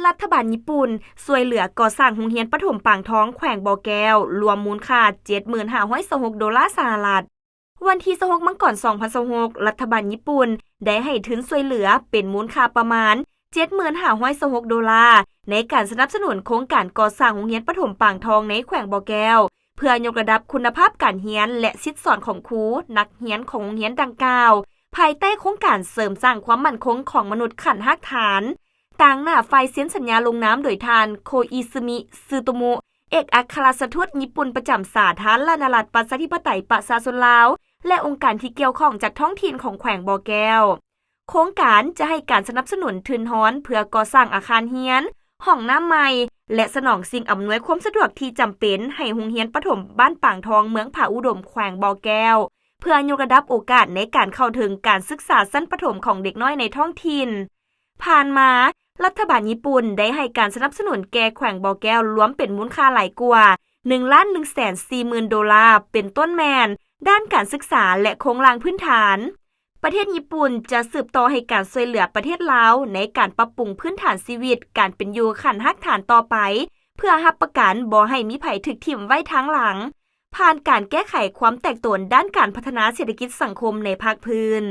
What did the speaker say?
ລັດຖະບານຍີ່ປຸ່ນຊ່ວຍເຫຼືອກໍ່ສ້າງໂຮງຮຽນປະຖົມປາງທອງແຂວງບໍ່ແກ້ວ ລວມມູນຄ່າ ເຈັດໝື່ນຫ້າຮ້ອຍຊາວຫົກໂດລາສະຫະລັດ. ວັນທີຊາວຫົກ ມັງກອນ ສອງພັນຊາວຫົກ ລັດຖະບານຍີ່ປຸ່ນໄດ້ໃຫ້ທຶນຊ່ວຍເຫຼືອເປັນມູນຄ່າປະມານ ເຈັດໝື່ນຫ້າຮ້ອຍຊາວຫົກໂດລາ ໃນການສະໜັບສະໜູນໂຄງການກໍ່ສ້າງໂຮງຮຽນປະຖົມປາງທອງໃນແຂວງບໍ່ແກ້ວ ເພື່ອຍົກລະດັບຄຸນນະພາບການຮຽນ ແລະ ສິດສອນຂອງຄູ, ນັກຮຽນຂອງໂຮງຮຽນດັ່ງກ່າວ ພາຍໃຕ້ໂຄງການເສີມສ້າງຄວາມໝັ້ນຄົງຂອງມະນຸດຂັ້ນຮາກຖານ. ຕາງໜ້າຝ່າຍເຊັນສັນຍາລົງນາມໂດຍທ່ານ ໂຄອິຊຶມິ ຊືໂຕມຸ ເອກອັກຄະລັດຖະທູດຍີ່ປຸ່ນປະຈຳສາທາລະນະລັດປະຊາທິປະໄຕປະຊາຊົນລາວ ແລະ ອົງການທີ່ກ່ຽວຂ້ອງຈາກທ້ອງຖິ່ນຂອງແຂວງບໍ່ແກ້ວ. ໂຄງການຈະໃຫ້ການສະໜັບສະໜູນທຶນຮອນເພື່ອກໍ່ສ້າງອາຄານຮຽນ, ຫ້ອງນ້ຳໃໝ່ ແລະ ສະໜອງສິ່ງອຳນວຍຄວາມສະດວກທີ່ຈຳເປັນໃຫ້ໂຮງຮຽນປະຖົມບ້ານປາງທອງ ເມືອງຜາອຸດົມ ແຂວງບໍ່ແກ້ວ ເພື່ອຍົກລະດັບໂອກາດໃນການເຂົ້າເຖິງການສຶກສາຊັ້ນປະຖົມຂອງເດັກນ້ອຍໃນທ້ອງຖິ່ນ. ຜ່ານມາ, ລັດຖະບານຍີ່ປຸ່ນໄດ້ໃຫ້ການສະໜັບສະໜູນແກ່ແຂວງບໍ່ແກ້ວລວມເປັນມູນຄ່າຫຼາຍກວ່າ ໜຶ່ງລ້ານໜຶ່ງແສນສີ່ໝື່ນໂດລາ ເປັນຕົ້ນແມ່ນດ້ານການສຶກສາ ແລະ ໂຄງລ່າງພື້ນຖານ. ປະເທດຍີ່ປຸ່ນຈະສືບຕໍ່ໃຫ້ການຊ່ວຍເຫຼືອປະເທດລາວໃນການປັບປຸງພື້ນຖານຊີວິດການເປັນຢູ່ຂັ້ນຮາກຖານຕໍ່ໄປ ເພື່ອຮັບປະກັນບໍ່ໃຫ້ມີໃຜຖືກຖິ້ມໄວ້ທາງຫຼັງ ຜ່ານການແກ້ໄຂຄວາມແຕກໂຕນດ້ານການພັດທະນາເສດຖະກິດສັງຄົມໃນພາກພື້ນ.